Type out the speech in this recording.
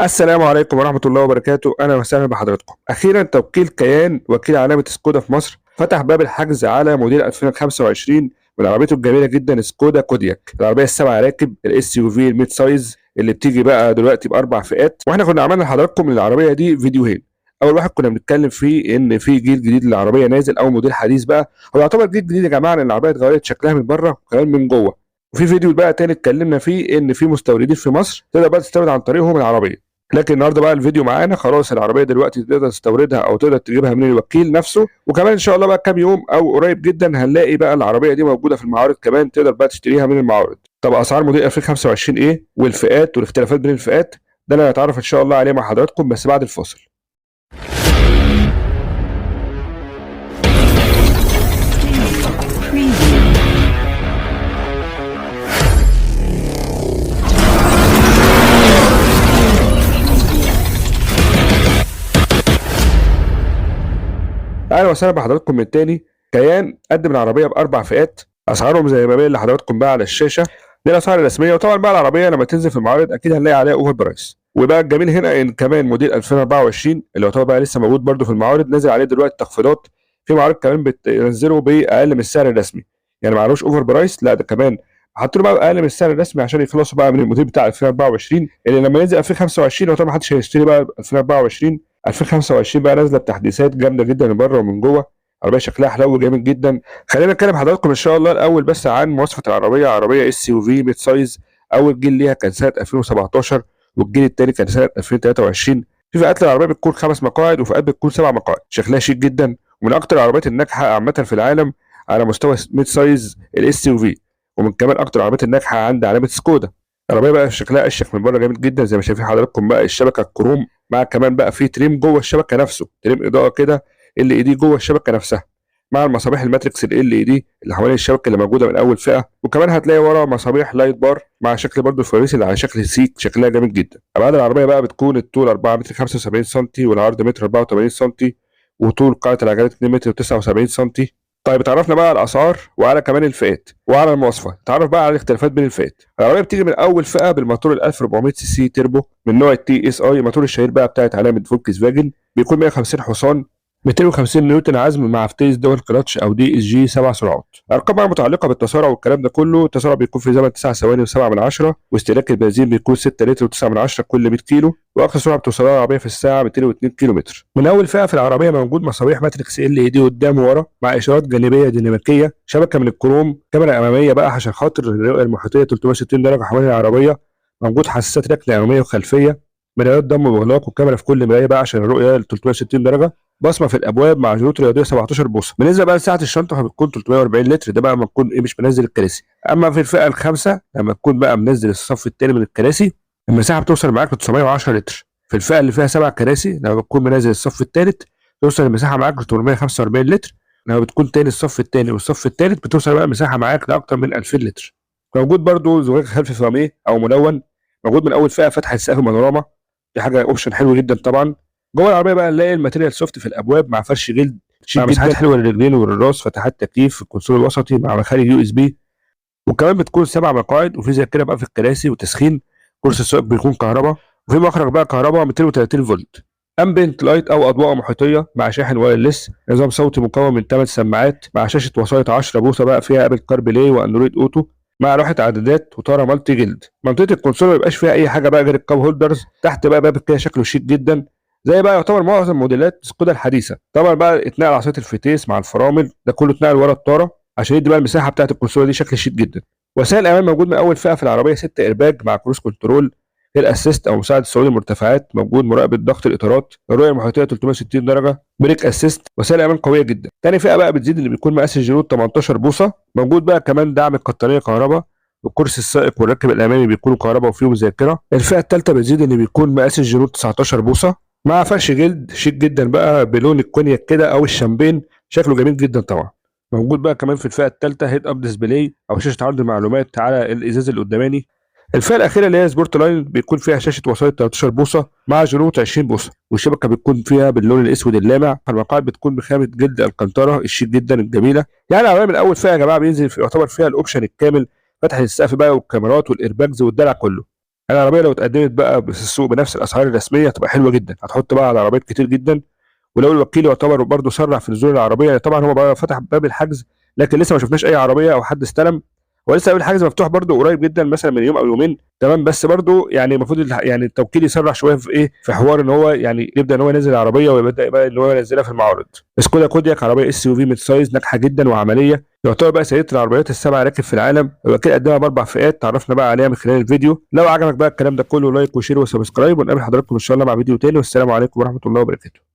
السلام عليكم ورحمة الله وبركاته. أهلا وسهلا بحضراتكم. أخيرا توكيل كيان وكيل علامة سكودا في مصر فتح باب الحجز على موديل 2025 من عربيته الجميلة جدا سكودا كودياك، العربية السبع راكب ال SUV ال mid size اللي بتيجي بقى دلوقتي بأربع فئات. واحنا كنا عملنا لحضراتكم للعربية دي فيديوهين. اول واحد كنا بنتكلم فيه ان في جيل جديد للعربية نازل او موديل حديث بقى، هو يعتبر جيل جديد يا جماعة لان العربية اتغيرت شكلها من بره وكمان من جوه. وفي فيديو بقى تاني اتكلمنا فيه ان في مستوردين في مصر تقدر بقى تستورد عن طريقهم العربية. لكن النهارده بقى الفيديو معانا خلاص العربية دلوقتي تقدر تستوردها او تقدر تجيبها من الوكيل نفسه، وكمان ان شاء الله بقى كام يوم او قريب جدا هنلاقي بقى العربية دي موجودة في المعارض، كمان تقدر بقى تشتريها من المعارض. طب اسعار موديل 2025 ايه والفئات والاختلافات بين الفئات؟ ده اللي هنتعرف ان شاء الله عليه مع حضراتكم بس بعد الفاصل. Preview. اهلا وسهلا بحضراتكم من تاني. كيان قدم العربية باربع فئات، اسعارهم زي ما باين لحضراتكم بقى على الشاشة، دي الاسعار الرسمية. وطبعا بقى العربية لما تنزل في المعارض اكيد هنلاقي عليها over price. وبقى الجميل هنا ان كمان موديل 2024 اللي يعتبر بقى لسه موجود برده في المعارض نازل عليه دلوقتي تخفيضات، في معارض كمان بتنزله باقل من السعر الرسمي، يعني ما علوش over price، لا ده كمان حاطين له بقى اقل من السعر الرسمي عشان يخلصوا بقى من الموديل بتاع 2024 اللي لما ينزل 2025 يعتبر ما حدش هيشتري بقى 2024. 2025 بقى نازله بتحديثات جامدة جدا من بره ومن جوه، عربية شكلها حلو جامد جدا. خلينا نتكلم حضراتكم ان شاء الله الاول بس عن مواصفات العربية. عربية SUV mid size، اول جيل ليها كان سنة 2017 والجيل الثاني كان سنة 2023. في فئات العربية بتكون 5 مقاعد وفئات بتكون 7 مقاعد. شكلها شيك جدا ومن اكتر العربيات الناجحة عامة في العالم على مستوى mid size ال SUV، ومن كمان اكتر العربيات الناجحة عند علامة سكودا. العربية بقى شكلها اشيك من بره جامد جدا زي ما شايفين حضراتكم بقى، الشبكة الكروم مع كمان بقى في trim جوه الشبكة نفسه، trim اضاءه كده LED جوه الشبكة نفسها، مع المصابيح ال matrix LED اللي حوالين الشبكة اللي موجودة من اول فئة. وكمان هتلاقي ورا مصابيح light bar مع شكل برده الفوانيس اللي على شكل سيك، شكلها جامد جدا. ابعاد العربية بقى بتكون الطول 4 متر 75 سم والعرض متر 84 سم وطول قاعدة العجلات 2 متر و79 سم. طيب اتعرفنا بقى على الاسعار وعلى كمان الفئات وعلى المواصفات، تعرف بقى على الاختلافات بين الفئات. العربية بتيجي من اول فئة بالموتور ال 1400 سي سي تربو من نوع ال TSI، الموتور الشهير بقى بتاعت علامة فولكس فاجن، بيكون 150 حصان 250 نيوتن عزم مع فتيس dual clutch او DSG 7 سرعات. ارقام بقى متعلقه بالتسارع والكلام ده كله. التسارع بيكون في زمن 9 ثواني و7 من 10، واستهلاك البنزين بيكون 6 لتر و9 من 10 كل 100 كيلو، واقصى سرعة بتوصلها العربية في الساعة 202 كيلو متر. من اول فئة في العربية موجود مصابيح matrix LED قدام وورا مع اشارات جانبيه ديناميكية، شبكة من الكروم، كاميرا امامية بقى عشان خاطر الرؤية المحيطيه 360 درجه حوالين العربية، موجود حساسات ركن امامية وخلفيه، مرايات ضم واغلاق، وكاميرا في كل مراية بقى عشان الرؤية 360 درجه، بصمة في الابواب مع جنوط رياضية 17 بوصه. بالنسبة بقى لسعه الشنطة فبتكون 340 لتر، ده بقى لما تكون ايه مش منزل الكراسي. اما في الفئة الخامسة لما تكون بقى منزل الصف الثاني من الكراسي المساحة بتوصل معاك ل 910 لتر. في الفئة اللي فيها 7 كراسي لما بتكون منزل الصف الثالث توصل المساحة معاك ل 845 لتر. لما بتكون تاني الصف الثاني والصف الثالث بتوصل بقى المساحة معاك لاكتر من 2000 لتر. موجود برده زجاج خلفي فاميه او ملون، موجود من اول فئة فتحه سقف بانوراما، دي حاجة option حلو جدا طبعا. جوه العربية بقى نلاقي ال material soft في الابواب مع فرش جلد شيك مع مساحات حلوة للرجلين وللراس، فتحات تكييف في الكونسول الوسطي مع مخارج USB، وكمان بتكون 7 مقاعد وفي ذاكره بقى في الكراسي وتسخين. كرسي السائق بيكون كهرباء، وفي مخرج بقى كهرباء 230 فولت، ambient light او اضواء محيطيه مع شاحن wireless، نظام صوتي مكون من 8 سماعات مع شاشة وسايط 10 بوصه بقى فيها Apple CarPlay و Android Auto مع لوحة عدادات وطاره multi جلد. منطقة الكونسول ما بيبقاش فيها اي حاجة بقى غير ال cup holders. تحت بقى باب كده شكله شيك جدا زي بقى يعتبر معظم موديلات سكودا الحديثة. طبعا بقى اتنقل عصاية الفتيس مع الفرامل، ده كله اتنقل ورا الطاره عشان يدي بقى المساحة بتاعت الكونسول دي شكل شيك جدا. وسائل الامان موجود من اول فئة في العربية 6 ايرباج مع cruise control، hill assist او مساعد الصعود المرتفعات، موجود مراقبة ضغط الاطارات، الرؤية المحيطيه 360 درجه، brake assist، وسائل امان قوية جدا. تاني فئة بقى بتزيد اللي بيكون مقاس الجنوط 18 بوصه، موجود بقى كمان دعم القطنيه كهرباء، والكرسي السائق والراكب الامامي بيكونوا كهرباء وفيهم ذاكره. الفئة الثالثة بتزيد اللي بيكون مقاس الجنوط 19 بوصه مع فرش جلد شيك جدا بقى بلون الكونياك كده او الشامبين، شكله جميل جدا طبعا. موجود بقى كمان في الفئة الثالثة head up display او شاشة عرض المعلومات على الازاز القداماني. الفئة الاخيرة اللي هي sport line بيكون فيها شاشة وسايط 13 بوصه مع جنوط 20 بوصه، والشبكة بتكون فيها باللون الاسود اللامع. المقاعد بتكون بخامه جلد الكانتارا الشيك جدا الجميلة. يعني العربية من اول فئة يا جماعة بينزل في يعتبر فيها ال option الكامل، فتحه السقف بقى والكاميرات وال airbags والدلع كله. العربية لو اتقدمت بقى في السوق بنفس الاسعار الرسمية هتبقى حلوة جدا، هتحط بقى على عربيات كتير جدا. ولو الوكيل يعتبر برضه سرع في نزول العربية، طبعا هو بقى فتح باب الحجز لكن لسه ما شفناش اي عربية او حد استلم. هو لسه باب الحجز مفتوح برضه قريب جدا، مثلا من يوم او يومين، تمام. بس برضه يعني المفروض يعني التوكيل يسرع شوية في ايه، في حوار ان هو يعني يبدا ان هو ينزل العربية ويبدا بقى ان هو ينزلها في المعارض. سكودا كودياك عربية SUV mid size ناجحة جدا وعملية، يعتبر بقى سيده العربيات السبع راكب في العالم. الوكيل قدمها باربع فئات تعرفنا بقى عليها من خلال الفيديو. لو عجبك بقى الكلام ده كله like و share و subscribe، ونقابل حضراتكم ان شاء الله مع فيديو تاني، والسلام عليكم ورحمة الله وبركاته.